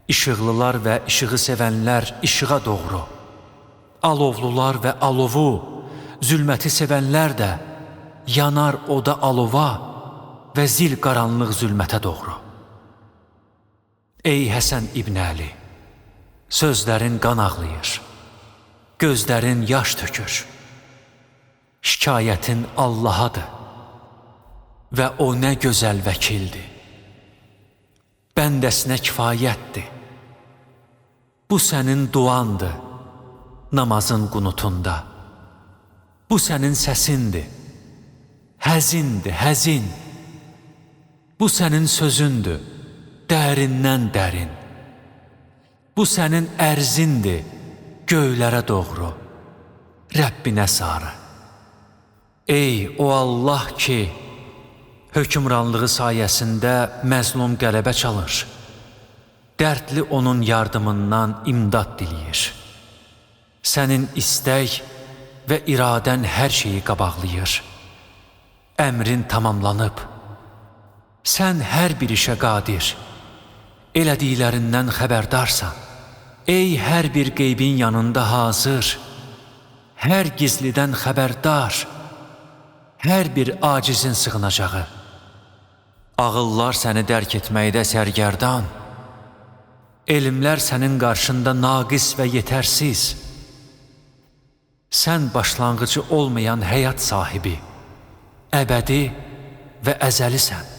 işıqlılar və işığı sevənlər işığa doğru, alovlular və alovu, zülməti sevənlər də yanar oda alova və zil qaranlıq zülmətə doğru. Ey Həsən İbn Əli, sözlərin qan ağlayır, gözlərin yaş tökür, şikayətin Allahadır və o nə gözəl vəkildir, bəndəsinə kifayətdir. Bu sənin duandır namazın qunutunda, bu sənin səsindir, həzindir, həzin, bu sənin sözündür, dərindən dərin. Bu sənin ərzindir göylərə doğru, Rəbbinə sarı. Ey o Allah ki, hökmranlığı sayəsində məzlum qələbə çalır, dərdli onun yardımından imdad diləyir. Sənin istək və iradən hər şeyi qabaqlayır. Əmrin tamamlanıb. Sən hər bir işə qadir, elədiklərindən xəbərdarsan. Ey hər bir qeybin yanında hazır, hər gizlidən xəbərdar, hər bir acizin sığınacağı. Ağıllar səni dərk etməkdə sərgərdan, elmlər sənin qarşında naqis və yetərsiz. Sən başlanğıcı olmayan həyat sahibi, əbədi və əzəlisən.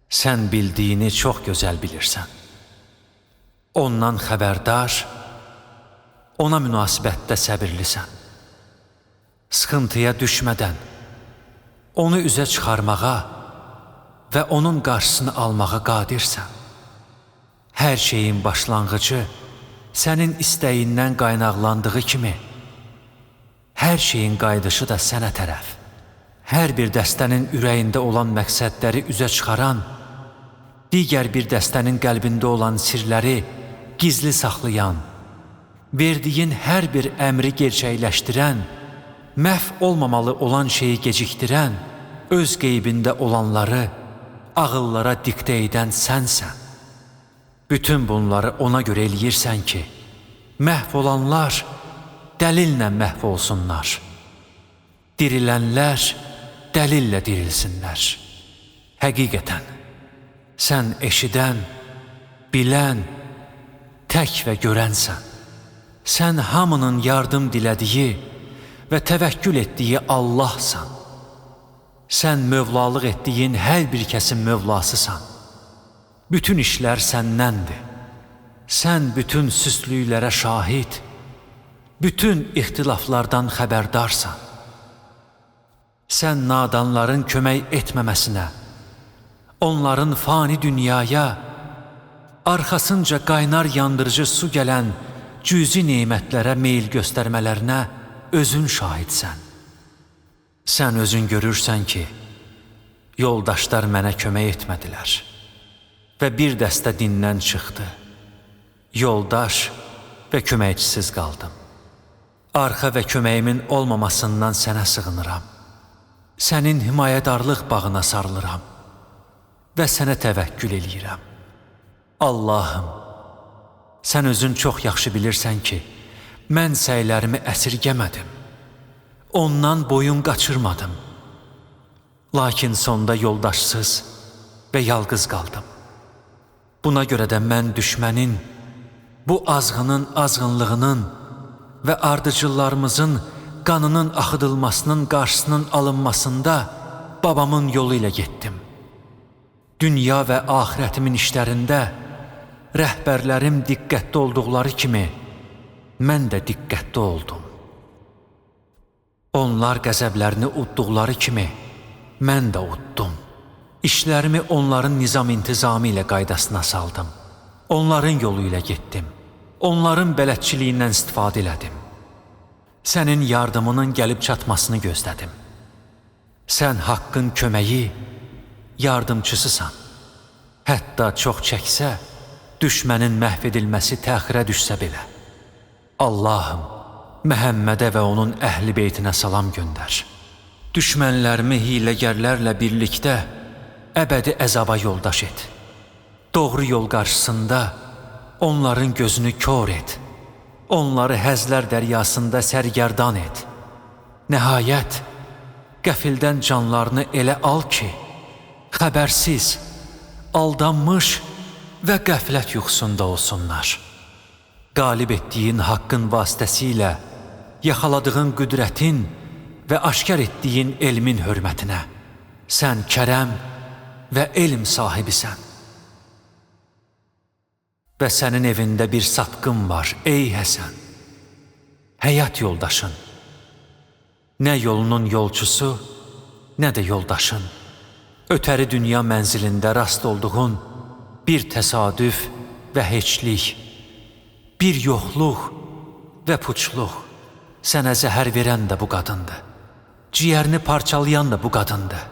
Sən bildiyini çox gözəl bilirsən. Ondan xəbərdar, ona münasibətdə səbirlisən. Sıxıntıya düşmədən onu üzə çıxarmağa və onun qarşısını almağa qadirsən. Hər şeyin başlanğıcı sənin istəyindən qaynaqlandığı kimi, hər şeyin qayıdışı da sənə tərəf. Hər bir dəstənin ürəyində olan məqsədləri üzə çıxaran, digər bir dəstənin qəlbində olan sirləri gizli saxlayan, verdiyin hər bir əmri gerçəkləşdirən, məhv olmamalı olan şeyi gecikdirən, öz qeybində olanları ağıllara diktə edən sənsən. Bütün bunları ona görə eləyirsən ki, məhv olanlar dəlillə məhv olsunlar, dirilənlər dəlillə dirilsinlər. Həqiqətən, sən eşidən, bilən, tək və görənsən. Sən hamının yardım dilədiyi və təvəkkül etdiyi Allahsan. Sən mövlalıq etdiyin hər bir kəsin mövlasısan. Bütün işlər səndəndir. Sən bütün süslüklərə şahid, bütün ixtilaflardan xəbərdarsan. Sən nadanların kömək etməməsinə, onların fani dünyaya, arxasınca qaynar yandırıcı su gələn cüzi nemətlərə meyl göstərmələrinə özün şahidsən. Sən özün görürsən ki, yoldaşlar mənə kömək etmədilər və bir dəstə dindən çıxdı. Yoldaş və köməkçisiz qaldım. Arxa və köməyimin olmamasından sənə sığınıram. Sənin himayədarlıq bağına sarılıram və sənə təvəkkül eləyirəm. Allahım, sən özün çox yaxşı bilirsən ki, mən səylərimi əsirgəmədim. Ondan boyun qaçırmadım. Lakin sonda yoldaşsız və yalqız qaldım. Buna görə də mən düşmənin, bu azğının azğınlığının və ardıcıllarımızın qanının axıdılmasının qarşısının alınmasında babamın yolu ilə getdim. Dünya və axirətimin işlərində rəhbərlərim diqqətli olduqları kimi mən də diqqətli oldum. Onlar qəzəblərini udduqları kimi mən də uddum. İşlərimi onların nizam-intizamı ilə qaydasına saldım. Onların yolu ilə getdim. Onların bələdçiliyindən istifadə elədim. Sənin yardımının gəlib çatmasını gözlədim. Sən haqqın köməyi, yardımçısısan. Hətta çox çəksə, düşmənin məhv edilməsi təxirə düşsə belə. Allahım, Məhəmmədə və onun əhl-i beytinə salam göndər. Düşmənlərimi hiləgərlərlə birlikdə əbədi əzaba yoldaş et. Doğru yol qarşısında onların gözünü kor et. Onları həzlər dəryasında sərgərdan et. Nəhayət, qəfildən canlarını elə al ki, xəbərsiz, aldanmış və qəflət yuxusunda olsunlar. Qalib etdiyin haqqın vasitəsilə yaxaladığın qüdrətin və aşkar etdiyin elmin hörmətinə sən kərəm və elm sahibisən. Və sənin evində bir satqın var, ey Həsən, həyat yoldaşın. Nə yolunun yolçusu, nə də yoldaşın. Ötəri dünya mənzilində rast olduğun bir təsadüf və heçlik, bir yoxluq və puçluq. Sənə zəhər verən də bu qadındır. Ciyərini parçalayan da bu qadındır.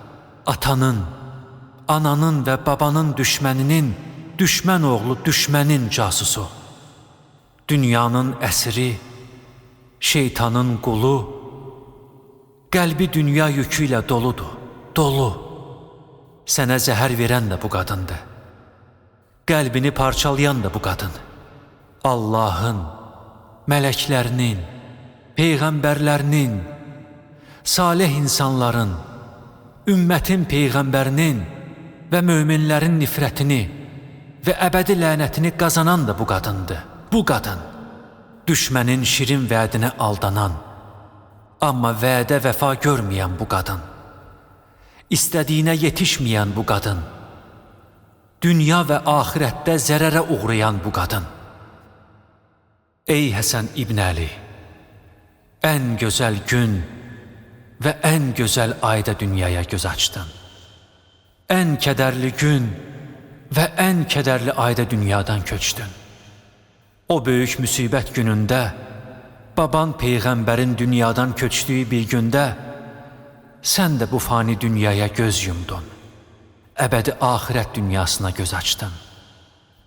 Atanın, ananın və babanın düşməninin, düşmən oğlu düşmənin casusu. Dünyanın əsiri, şeytanın qulu, qəlbi dünya yükü ilə doludur, dolu. Sənə zəhər verən də bu qadındır. Qəlbini parçalayan da bu qadın. Allahın, mələklərinin, peyğəmbərlərinin, salih insanların, ümmətin peyğəmbərinin və möminlərin nifrətini və əbədi lənətini qazanan da bu qadındır. Bu qadın, düşmənin şirin vədinə aldanan, amma vədə vəfa görməyən bu qadın, istədiyinə yetişməyən bu qadın, dünya və axirətdə zərərə uğrayan bu qadın. Ey Həsən İbn Əli, ən gözəl gün və ən gözəl ayda dünyaya göz açdın. Ən kədərli gün və ən kədərli ayda dünyadan köçdün. O böyük müsibət günündə, baban peyğəmbərin dünyadan köçdüyü bir gündə, sən də bu fani dünyaya göz yumdun. Əbədi axirət dünyasına göz açdın.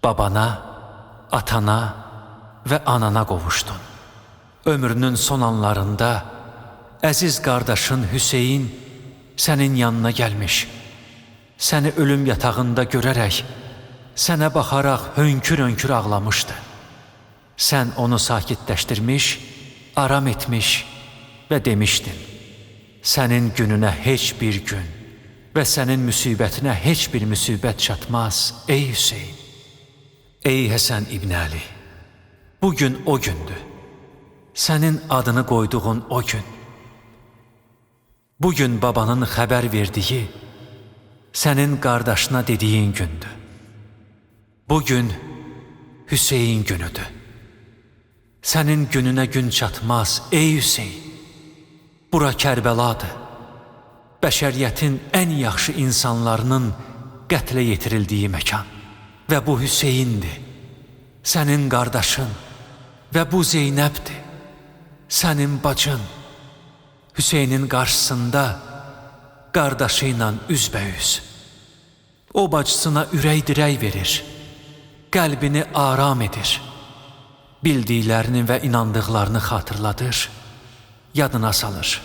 Babana, atana və anana qovuşdun. Ömrünün son anlarında əziz qardaşın Hüseyin sənin yanına gəlmiş, səni ölüm yatağında görərək, sənə baxaraq hönkür-hönkür ağlamışdı. Sən onu sakitləşdirmiş, aram etmiş və demişdin, sənin gününə heç bir gün və sənin müsibətinə heç bir müsibət çatmaz, ey Hüseyin. Ey Həsən İbn Əli, bugün o gündür. Sənin adını qoyduğun o gün. Bugün babanın xəbər verdiyi, sənin qardaşına dediyin gündür. Bugün Hüseyin günüdür. Sənin gününə gün çatmaz, ey Hüseyin. Bura Kərbəladır. Bəşəriyyətin ən yaxşı insanlarının qətlə yetirildiyi məkan. Və bu Hüseyindir. Sənin qardaşın Və bu Zeynəbdir, sənin bacın. Hüseynin qarşısında qardaşı ilə üzbəüz. O bacısına ürək dirək verir, qəlbini aram edir. Bildiklərini və inandıqlarını xatırladır, yadına salır.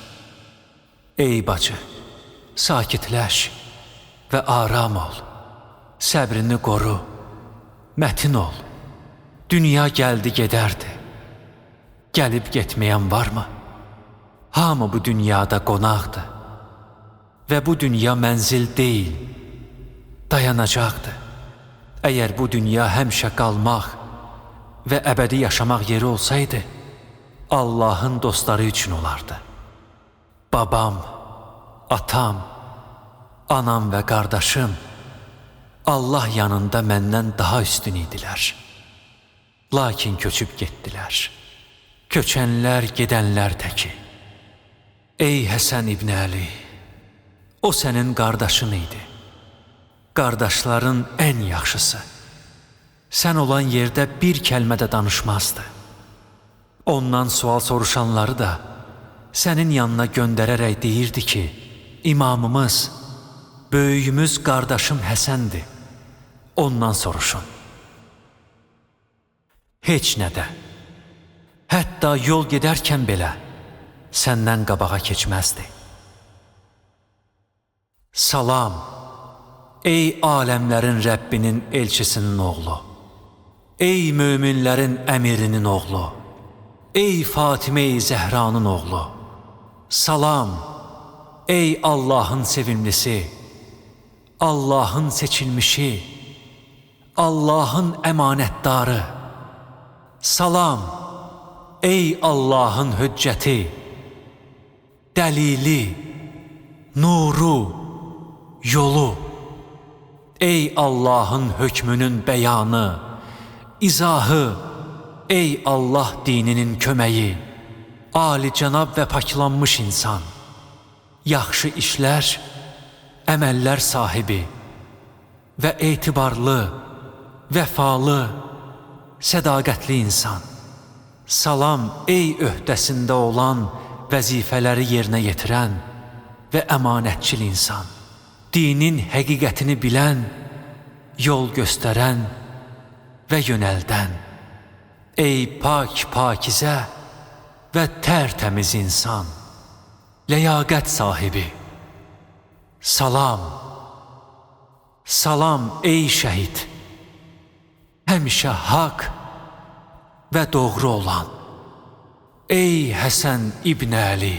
Ey bacı, sakitləş və aram ol. Səbrini qoru, mətin ol. Dünya gəldi gedərdi. Gəlib getməyən varmı? Hamı bu dünyada qonaqdır. Və bu dünya mənzil deyil, dayanacaqdır. Əgər bu dünya həmişə qalmaq və əbədi yaşamaq yeri olsaydı, Allahın dostları üçün olardı. Babam, atam, anam və qardaşım Allah yanında məndən daha üstün idilər. Lakin köçüb getdilər. Köçənlər, gedənlər təki. Ey Həsən İbn Əli, o sənin qardaşın idi. Qardaşların ən yaxşısı. Sən olan yerdə bir kəlmə də danışmazdı. Ondan sual soruşanları da sənin yanına göndərərək deyirdi ki, İmamımız, böyüyümüz qardaşım Həsəndir. Ondan soruşun. Heç nədə, hətta yol gedərkən belə səndən qabağa keçməzdi. Salam, ey aləmlərin Rəbbinin elçisinin oğlu, ey möminlərin əmirinin oğlu, ey Fatimə-i Zəhranın oğlu. Salam, ey Allahın sevimlisi, Allahın seçilmişi, Allahın əmanətdarı. Salam, ey Allahın hüccəti, dəlili, nuru, yolu. Ey Allahın hökmünün bəyanı, izahı, ey Allah dininin köməyi, ali cənab və paklanmış insan, yaxşı işlər, əməllər sahibi və etibarlı, vəfalı, sədaqətli insan. Salam, ey öhdəsində olan vəzifələri yerinə yetirən və əmanətçil insan, dinin həqiqətini bilən, yol göstərən və yönəldən. Ey pak, pakizə və tərtəmiz insan, ləyaqət sahibi. Salam, salam ey şəhid, həmişə haqq və doğru olan. Ey Həsən İbn Əli!